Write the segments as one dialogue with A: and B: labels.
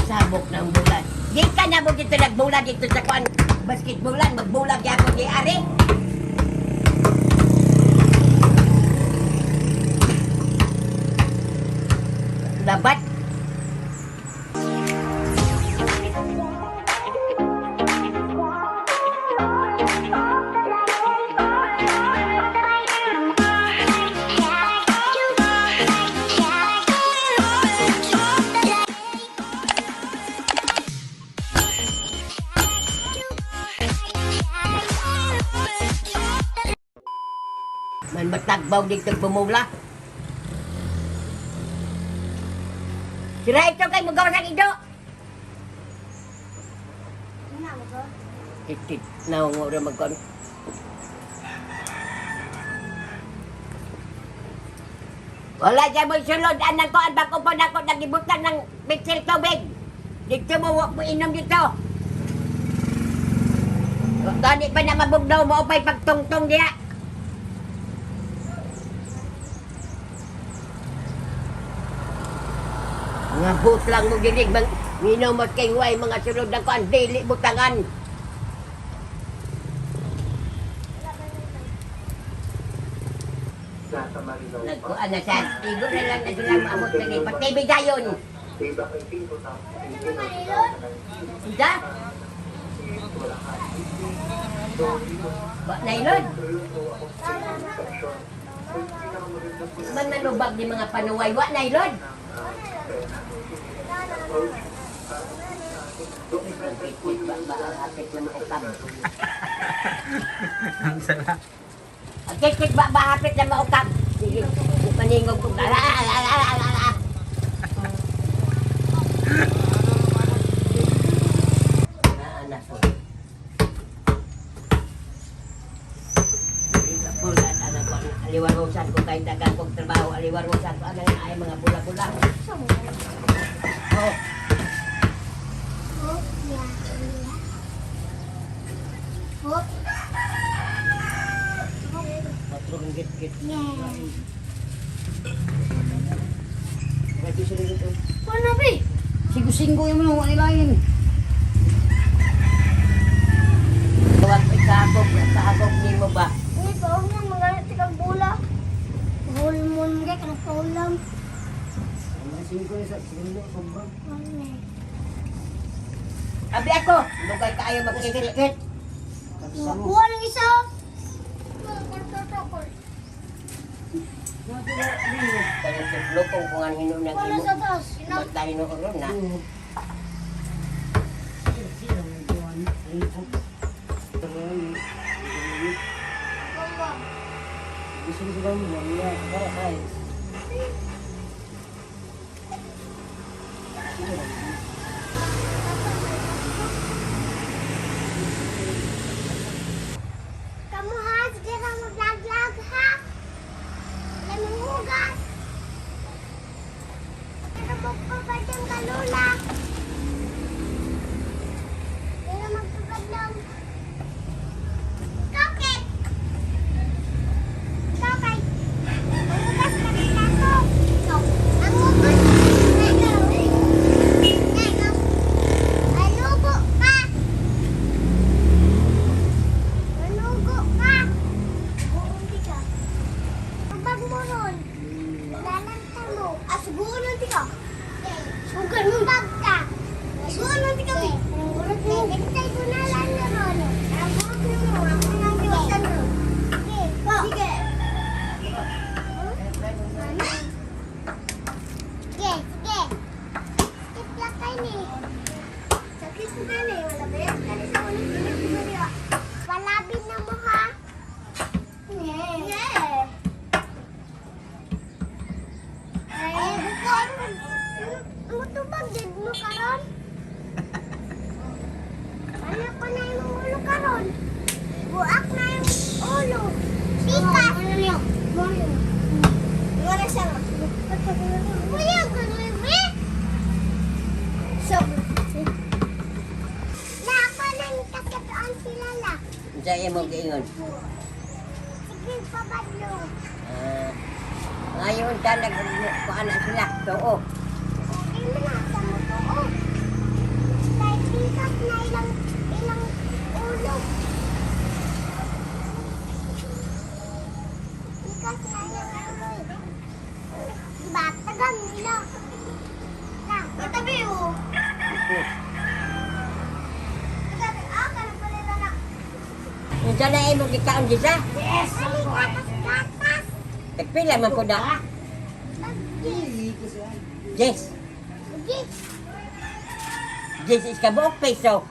A: Sabok ng bola. Di ka na mo dito nagbola dito sa kuan. Basketballan, magbola gyapon di ari. Dapat. Man matagbaw dito bumula. Sira ito kay mugaw sa ido. Titit na ngura magkon. Wala siya mo sulod anang kuan bako pa nako nagibutan ng bitsil tubig. Dito mo wa mo inom dito. Gani pa na mabugnaw mo pa'y pagtungtong diya. Mga boot lang mo ginig, mang nginom at kay way, mga sulod ng kuan, dili butangan.
B: Nasa Marilao pa.
A: Nagkuan na siya, igo na lang na sila maabot na ni Pag-TV dayon.
B: Way back I think 2018 or 2019.
A: Ida,
B: Wala ka. So, dito,
A: ba nailod.
B: seryoso ako sa section. So, yung pinakamaganda po na
A: Man manubag ni mga panuway, wa nailod.
B: pera, approach, documented po yung
A: Ba ba ang hapit na maukab.
C: Ang sarap.
A: Ang kikik ba ba hapit na maukab. Sige, maningog ko. Ala, ala, ala, ala, ala. Anak ko. Aliwarusan ko kahit dagan kong trabaho, aliwarusan ko anang ay mga bula-bula. Oh, patrong git-git. Ready sila dito.
D: Wala be. Sigo-singgo yung mga nilain.
A: Huwag ikahagog, kahagog nimo ba?
E: Hindi pa, huwag mo magalit kang bula. Hulmon ka, kanang paulam.
D: Mga singko sa singko sobrang.
A: Abi ako, lugay kaayo magkikit.
E: Kuha ng isa.
A: Kaya sa lukong kung ang hinom ng
E: Wala
A: imo.
E: sa taas.
A: Matay no ron na.
D: Gusto ko sa mo niya para kay.
E: Kamu ha, sige ka mag-vlog ha. Lamang hugas. Pero magpapatang kalula. Pero magpapadlong. Kokit! Kokay! Ang hugas ka rin ako. Ang hugas. Ikaw. Ikaw. Alubo ka. Manugo ka! Buong ka. Tubag mo ron. Lalanta mo. Ah, subuon lang ka. Sugan mo. Tubag ka. Subuon lang ka. Mo. Hintay ko na lang na ron. Ang buong mo. Ako nang iwasan ron. Sige. Sige. Ano? Sige, sige. Tipla kayo ni. Sakit ko na eh. Wala ba yan? Kaya sa ulit ulit ko na. Palabin na mo ha. Yeah. Ay, bukan. Mutubag din mo karon. Ano ko na yung ulo karon? Buak na yung ulo. Sikat. Wala siya. Kuya, ganun eh. So, Lako nang kakatuan sila la.
A: Unsa imo giingon?
E: Sige, pabadlo.
A: Ah, ngayon ta nagkuan na sila. Tuo.
E: Hindi mo na sa mutuo.
A: Unsa na imong gikaon disa?
E: Yes! Gatas, gatas.
A: Tagpila man po na.
E: Yes.
A: Yes.
E: Yes.
A: Yes is kabuok peso.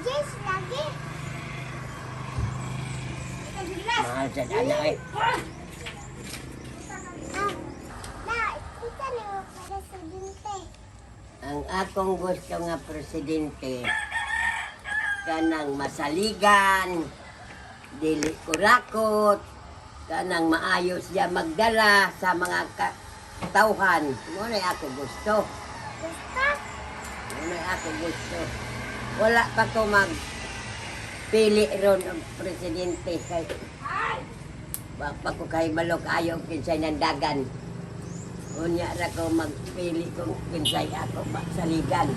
E: Yes, lagi.
A: Mahal sa dana eh.
E: Ah, na, kita ni mo presidente.
A: Ang akong gusto nga presidente kanang masaligan, dili kurakot, kanang maayos siya magdala sa mga tauhan. Mo na ako gusto.
E: Gusto?
A: Mo na ako gusto. Wala pa ko mag pili ron og presidente kay wa pa ko kay balok ayo kinsay nandagan. Unya ra ko magpili kung kinsay ako magsaligan.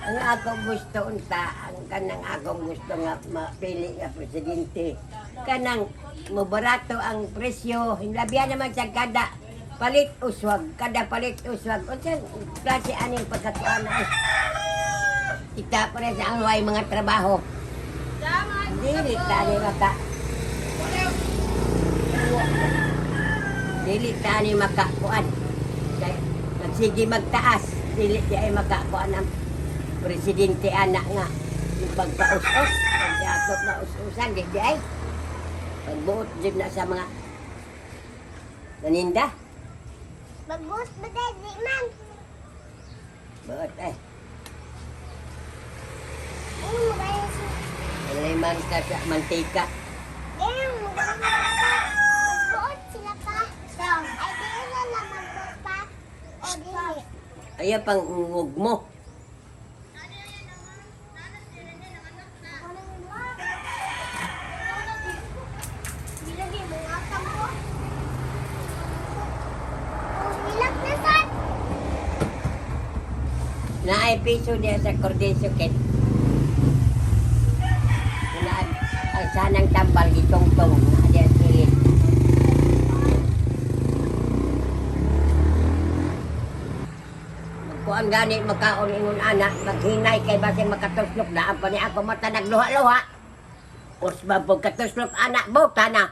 A: Ang ako gusto unta, ang kanang akong gusto nga mapili nga presidente, kanang mobarato ang presyo, hinlabihan naman sa kada palit uswag, kada palit uswag. Unsa klase aning pagkatuan na eh? Kita pa rin sa ang way mga trabaho. Dili tani maka. Dili tani makakuan. Kay nagsige magtaas, dili di ay makakuan ang presidente anak nga yung pagpaus-us, pagkakot na us-usan, di di ay. Pagbuot din na sa mga naninda.
E: Bagus ba di man?
A: Buot eh.
E: Ano mo gaya si...
A: Liman ka sa mantika.
E: Eh, mo gaya pa. Magbuot sila pa. Ay, di na lang magbuot pa. O, dili.
A: Ayaw pang ungog mo.
E: Bilagi mo nga ko. Bilak na sad.
A: Naay piso niya sa Cordeso kit. Na ang sanang tambal gitongtong na diya silit. Magkuan gani makaon ingon ana maghinay kay basin makatuslok na pa ni ako mata nagluha-luha. Usba pug katuslok ana buta na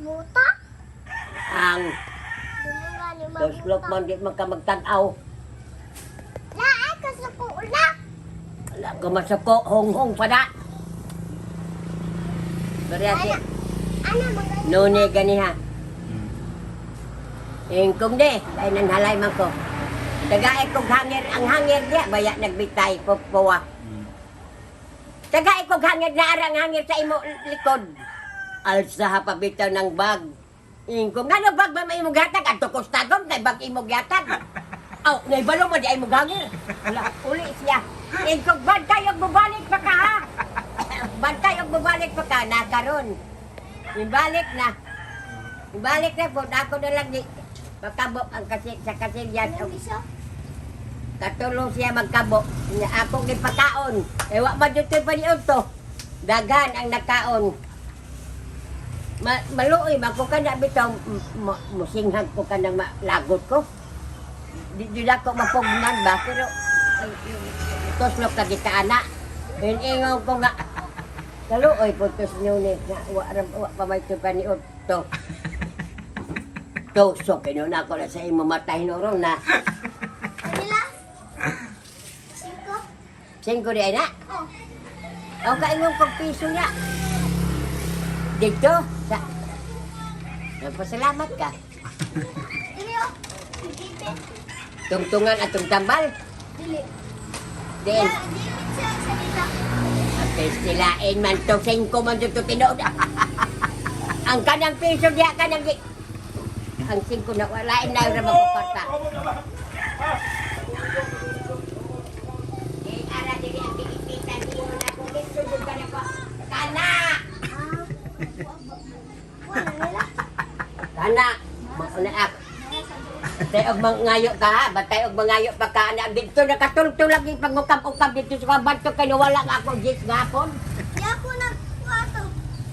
E: Buta?
A: ang tuslok man di man ka magtan-aw.
E: La ay kasuko ula.
A: Wala ko masuko honghong pa na. Berarti
E: Ana mga
A: Nune gani ha. Ingkong de, ay nanhalay man ko. Tagae kog hangir, ang hangir diya, baya nagbitay po powa. Tagae kog hangir, naara ang hangir sa imo likod. Alsa ha pabitaw ng bag. Ingkong, ngano bag ba may imong gatag? Adto kostadon, kay bag imong gatag. Aw, naibalo mo di ay imong hangir. Wala, uli siya. Ingkong, bantay og bubalik pa ka ha. Bantay og bubalik pa ka, nakaron. Ibalik na. Ibalik na po, ako na lang di makabok ang kasi sa kasilyas.
E: Anong iso?
A: Katulong siya magkabok. Nya akong gipakaon. Eh wa man jud to'y paniud to. Daghan ang nakaon. Maluoy man ko kana bitaw musinghag ko kanang lagot ko. Di di na ko mapugnan ba pero ay, tuslok ka kita ana. Ingaw ko nga kaluoy po tos nyo ni nga wa ra wa pa may to'y paniud to. Tusok kinuna ko na sa imo matay noron na.
E: Kanila? Singko?
A: Singko di ay na.
E: Oh.
A: Ang kaingon kong piso niya. Dito, sa... Nagpasalamat ka.
E: Dili oh. Dili.
A: Tungtungan at tambal.
E: Dili.
A: Diin.
E: Dili siya sa dila.
A: Ang pestilain man to, singko man to tinuod. Ang kanang piso diya, kanang di. Ang singko na walain na yung ramang kuparta. Eh, ara dili ang gigipitan, ingon ako, dito jud ka na ko. Kana!
E: Ah. Wala nila.
A: Kana! Mauna ak. Batay og mangayo ka ha, batay og mangayo pa ka na dito nakatulto lagi pangukam-ukam dito sa kabanto kay nawala nga ako jis gapon.
E: Di ako nagkwarto.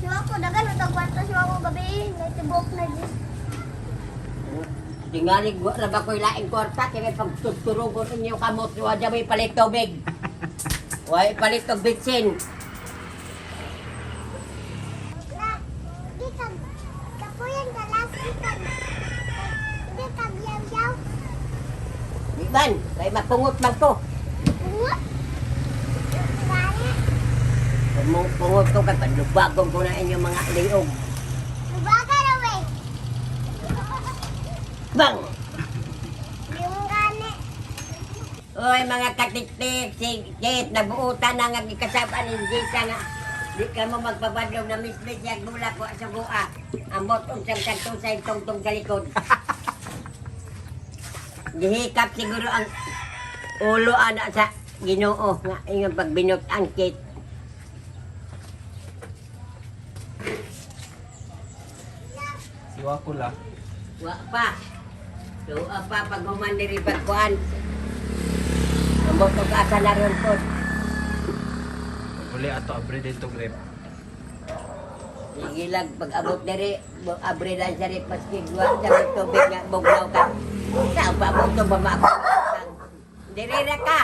E: Siwa ko dagan utang kwarto siwa ko gabi. Nagtibok na dis.
A: Tingali wa ra ba ko'y laing kwarta kay may pagtuturugon inyo kamot wa dya may palit tubig. Way palit og bitsin. man, kay mapungot man ko.
E: Pungot? Gani?
A: Pungot ko kay panlubagong ko na inyong mga liog.
E: Lubaga na we.
A: Bang!
E: Yung gani.
A: Oy, mga katiktik, si Kate, nabuutan na nga gikasabaan ni Jisa nga. Di ka mo magpabadlong na mismis siya gula ko sa buha. Amot unsang kantusay tungtong sa likod. Gihikap siguro ang ulo ana sa Ginoo nga ingon pagbinot ang Kate.
C: Si Wakula.
A: Wa pa. Tuwa pa pag human diri pagkuan. Amot og asa na ron po.
C: Uli ato abre dito grip.
A: Sige lang, pag abot diri, abre lang siya rin, paski wa sa may tubig nga, bugnaw ka. Saan pa abot to ba maabot? Diri ra ka.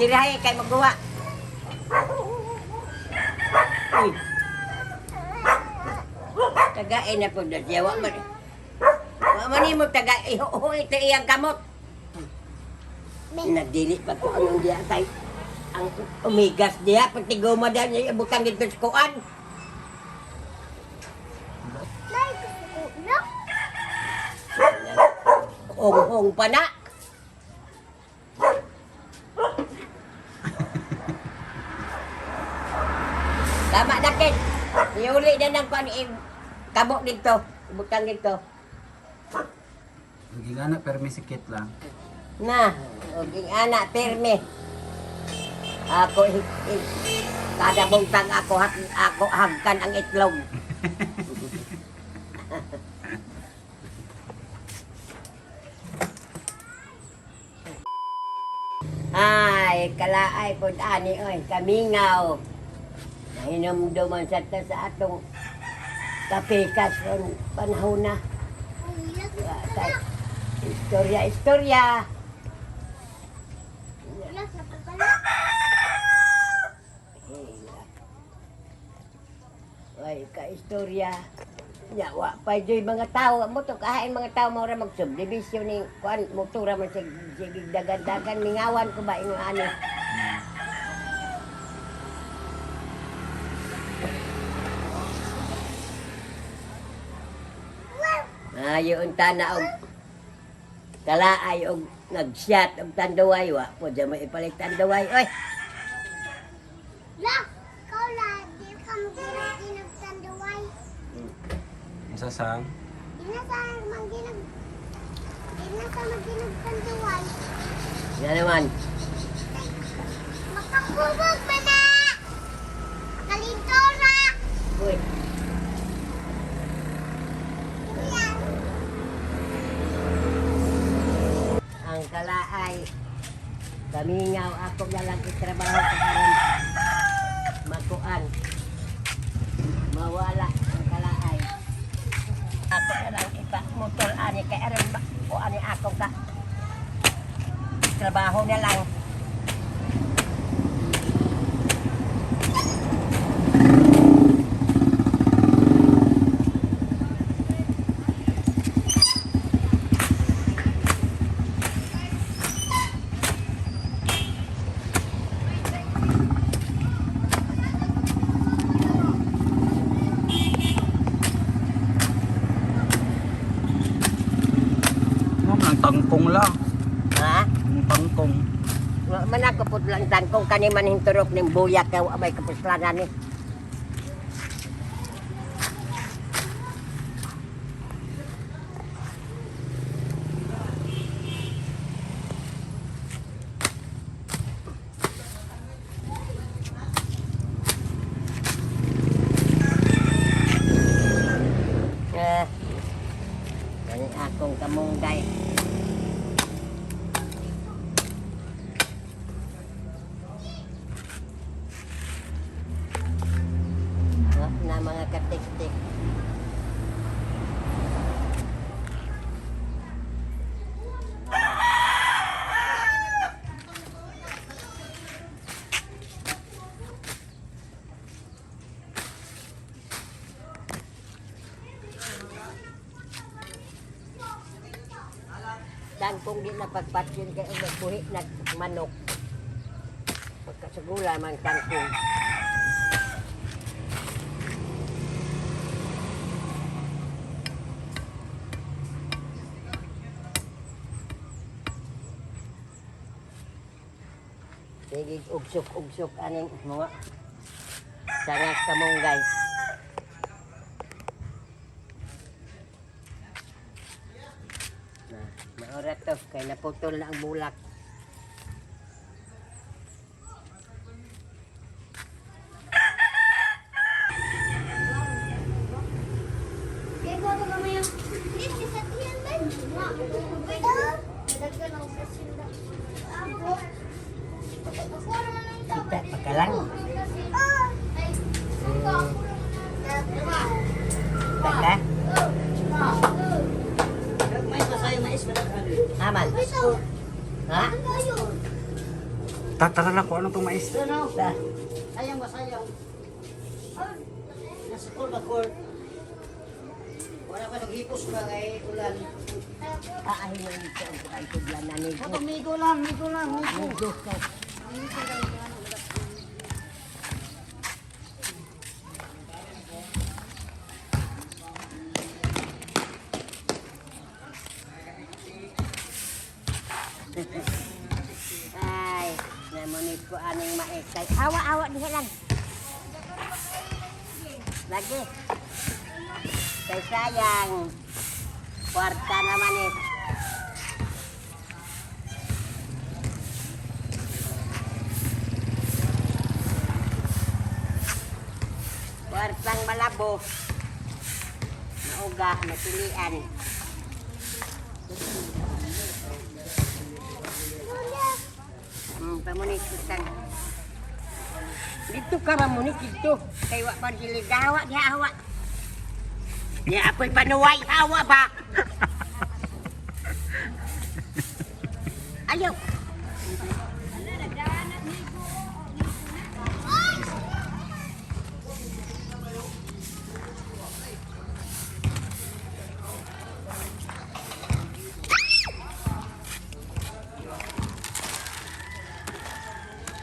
A: Sirahe kay magawa. Uy. Tagain na po na siya. Wa man. Wa man nimo taga ihuhoy ta iyang kamot. Nagdili pa ko ang diya kay ang umigas diya pati guma dahil niya butang dito sa kuan.
E: Nay, gusto ko na.
A: Hong-hong pa na. Tama na, Ken. Iuli na ng kuan kamo dito. Butang dito.
C: Gigana permi si Kit lang.
A: Na, uging ana perme. Ako kada buntag ako ako hagkan ang itlog. Ay, kalaay pod ani oy, kamingaw. Nahinumduman sa ta sa atong kapikas ron panahon na.
E: Ay, gusto
A: Wa
E: ko
A: kay
E: na.
A: Istorya, istorya.
E: Wala sa pagpala.
A: Ay, ka-istorya. Ya, wa pa joy mga tao. Mo to kahain mga tao mo ra mag-subdivision ning kuan motora man sig sige dagan-dagan mingawan ko ba ingon ani. Ayo unta na og kalaay og nagshot og tanduay wa po dyan mo ipalit tanduay oy.
E: La, ikaw la, di ka mangginag tanduay.
C: Isa sang
E: Di na sa mangginag, di na sa mangginag tanduay.
A: Nga naman.
E: Makakubog ba na? Kalintora!
A: Uy.
E: Yan.
A: Ang kalaay kamingaw ako na lang itrabaho ko aron makuan mawala ang kalaay ako na lang ipa motor ani kay aron o ani ako ka trabaho na lang.
C: Mo lang tangkong lang.
A: Ha?
C: Ang tangkong.
A: Wa man ako pud lang tangkong kani man hinturok ning buyak kay wa may kapuslanan ni. Eh, kani akong kamunggay. Wa na mga katik-tik. Kangkong di na pagpatsin kay og buhi na manok. Pagkasugula man kangkong. Sige, ugsok-ugsok aning mga sangas kamunggay. Na, maura to, kay naputol na ang bulak.
E: Kaya ko ito gamay ang... Hindi, sa tiyan ba? Nadaggan ako sa sinda. Ako. Ako naman ang tama.
A: Kita, pagkalang.
E: Ay, ako naman ang
A: Taka,
D: May masayo mais madaghan.
A: aman. Ha?
C: Tatara na ko ano tong mais.
D: Ano?
A: Ta,
D: Sayang masayang. Nasa cool ba cool? Wala pa naghipos ba kay ulan.
A: aahin mo dito ang kuan tudlan na ni.
D: Kato migo lang, migo lang, migo.
A: Mugo ka. Ay, namunit ko aning maesay. Awa, awa, diha lang. Lagi. Kay sayang. Kwarta naman eh. Kwartang malabo. Mauga, mapilian. Pamunit isang. Dito ka mamunit dito. Kay wa pa dili gawa diha hawa. Niya apoy panuway hawa ba? Ayaw.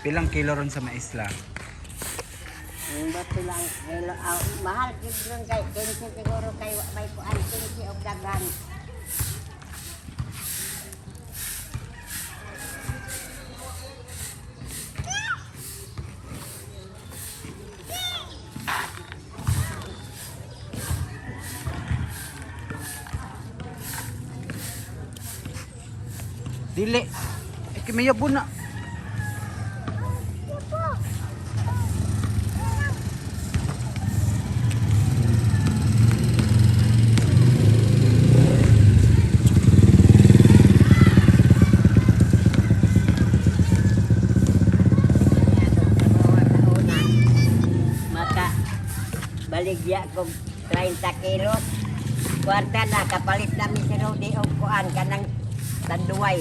C: Pilang kilo ron sa mais la?
A: Ang bato lang, hello, ah, mahal gid ron kay 15 siguro kay wa may kuan 15 og daghan.
C: Dili. Eh, kay may yabon na.
A: Maka baligya ko 30 kilos. Kwarta na kapalit nami si Rudy og kuan kanang tanduay.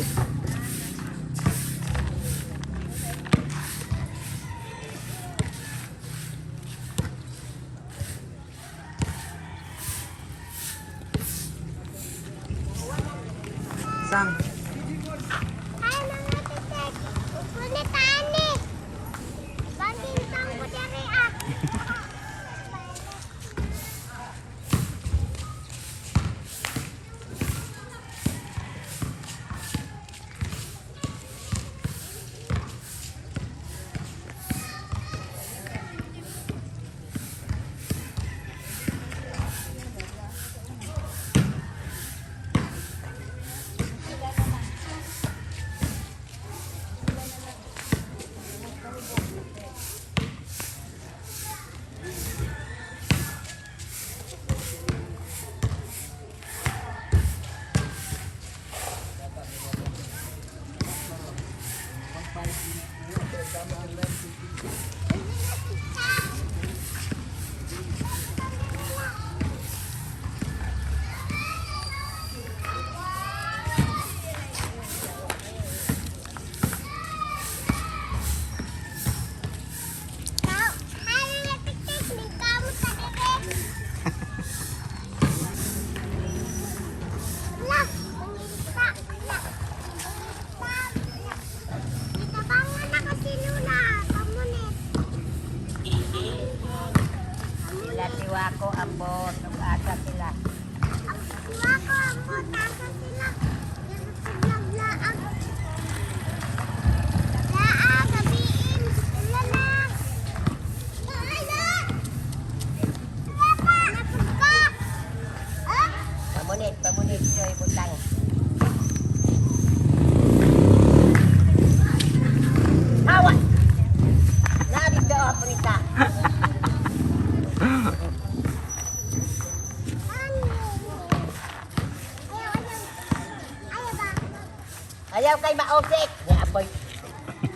C: Sang.
E: Ay, mga titik. Upunit ani. Bandintang ko diri ah.
A: Asa sila.
E: Wako ang asa sila. Laag. Laag, gabiin. Wala na. Wala. Wala. Napagka. Ah!
A: Pamunit, pamunit. Soy butang. Hawa! Naabig daw ako nita.
E: Ayaw, ayaw. Ayaw ba?
A: Ayaw kay mausik. Ni Aboy.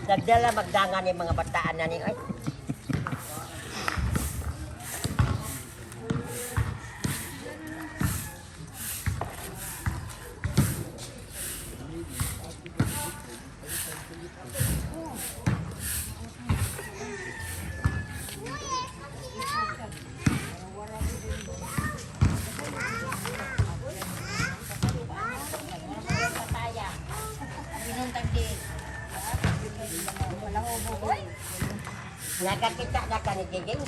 A: Nagdala magdangan ni mga bataan na ni. Ay. Nakakita na ka ni Giging.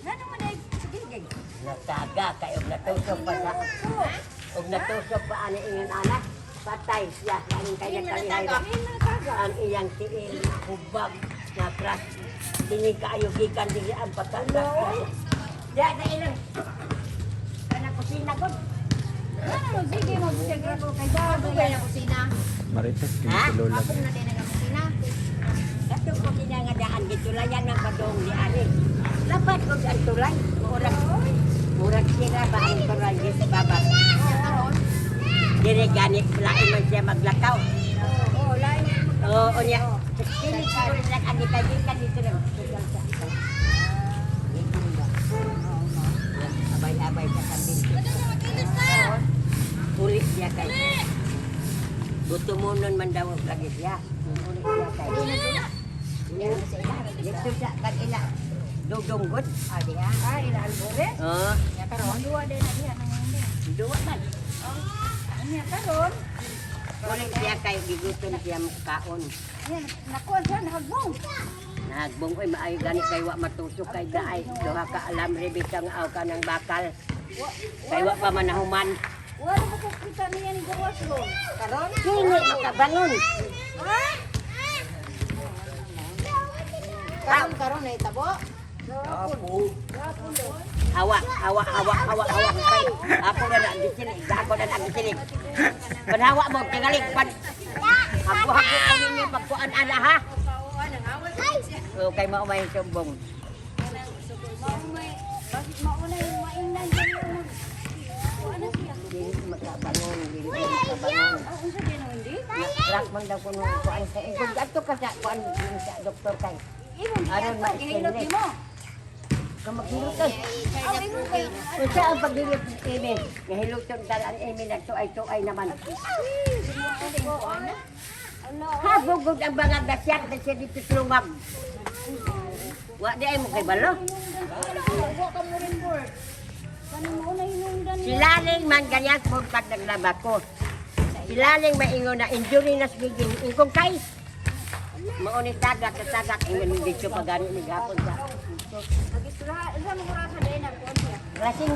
F: Ano man ay sige.
A: Nataga kay og natusok pa sa og natusok pa ani ingon anak. Patay siya kaning kay nakalihay. Ang iyang tiil hubag na crash. Dili kaayo gikan dili ang pagkakas. Diya sa ilang kanang kusina gud.
F: Ano sige mo sige ko kay bago ba na kusina?
C: Marites kini
A: Ha?
C: si Lola.
F: Hapong na din ang kusina.
A: Katong kusina nga daan gitulayan ng padong ni ani. Dapat kog ang tulay. Murag murag sira ba ang tulay di sa baba. Dili gani lain man siya maglakaw.
F: Oo, lain.
A: Oo, niya. Dili siguro lang ang gitagikan dito lang. Abay-abay sa kambing. Uli siya kay. Gusto mo nun man daw lagi siya. Uli siya kay. Dito sa kanila. Dudunggod.
F: Ah, diha. Ah, ila albore.
A: Oo.
F: Nya karon duwa din na diha nang hindi.
A: Duwa man.
F: Nya karon.
A: Uli siya kay gigutom siya kaon.
F: Nya nakuha siya nahagbong.
A: Nagbong oy maayo gani kay wa matusok kay daay duha ka alam rebita nga aw ka ng bakal. Kay wa pa man nahuman.
F: Wala ba ko kita niya ni gawas ron? Karon?
A: Dili makabangon.
F: Karon karon na itabo.
A: Hawa, hawa, hawa, hawa, hawa kay ako na lang gisilig, ako na lang gisilig. Panhawa mo tingali pan. Ako ako ko ninyo pagkuan ana ha. O kay mao may sumbong.
F: Bakit mauna yung mainan dyan yung ano siya?
A: Dili makabangon, dili makabangon.
F: Oh, unsa din ang hindi?
A: Rak man daw kuno kuan sa ikog adto ka sa kuan sa doktor kay.
F: Imong
A: Aron
F: giadto, gihilot
A: ma-extend.
F: nimo.
A: Kamaghilot.
F: Aw imong kay
A: Unsa ang paghilot ni Amy? Nahiluton ta ang Amy nagtuay-tuay naman. Habugod ang mga gasyak na siya dito sa lungag. Wa di ay mo kay balo.
F: Wa ka mo report. Kanang mauna hinungdan niya.
A: Silaling man ganyan kung pag naglaba ko. Silaling maingon na injury na sigiging ingkong kay. Mauni tagak sa tagak ingon dito pag gani ni gapon sa
F: Tagisura, isa mo orasa din ang kuan siya.
A: alas 5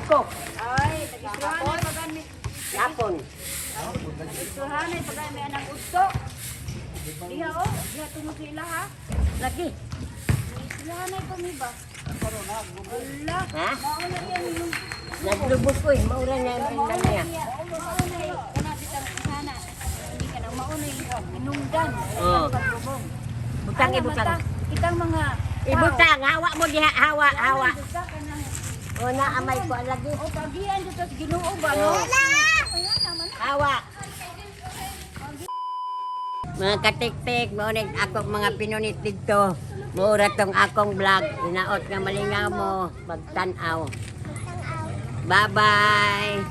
F: Ay, tagisurahan ay pagani.
A: gapon.
F: Tagisurahan ay pagani anang udto. Diha oh, diha tungod sa ila ha.
A: Lagi.
F: Tagisurahan ay pamiba. Wala.
A: Ha?
F: Mauna yan yung
A: Naglubos ko eh. Maura na yung
F: mauna
A: niya.
F: niya. Mauna kana bitang sana. Hindi ka na mauna yung hinungdan.
A: Oo.
F: Paglubong.
A: Butang
F: Ana,
A: ibutang.
F: mata, kitang mga tao.
A: Ibutang hawa mo diha hawa hawa.
F: Ana, sa kanang
A: Una amay ko lagi.
F: O pagian dito sa Ginoo ba no? Ayan naman.
A: Hawa. Mga katiktik, maunit akong mga pinunit dito. Mura tong akong vlog. Hinaot nga malingaw mo. Magtanaw. Bye-bye.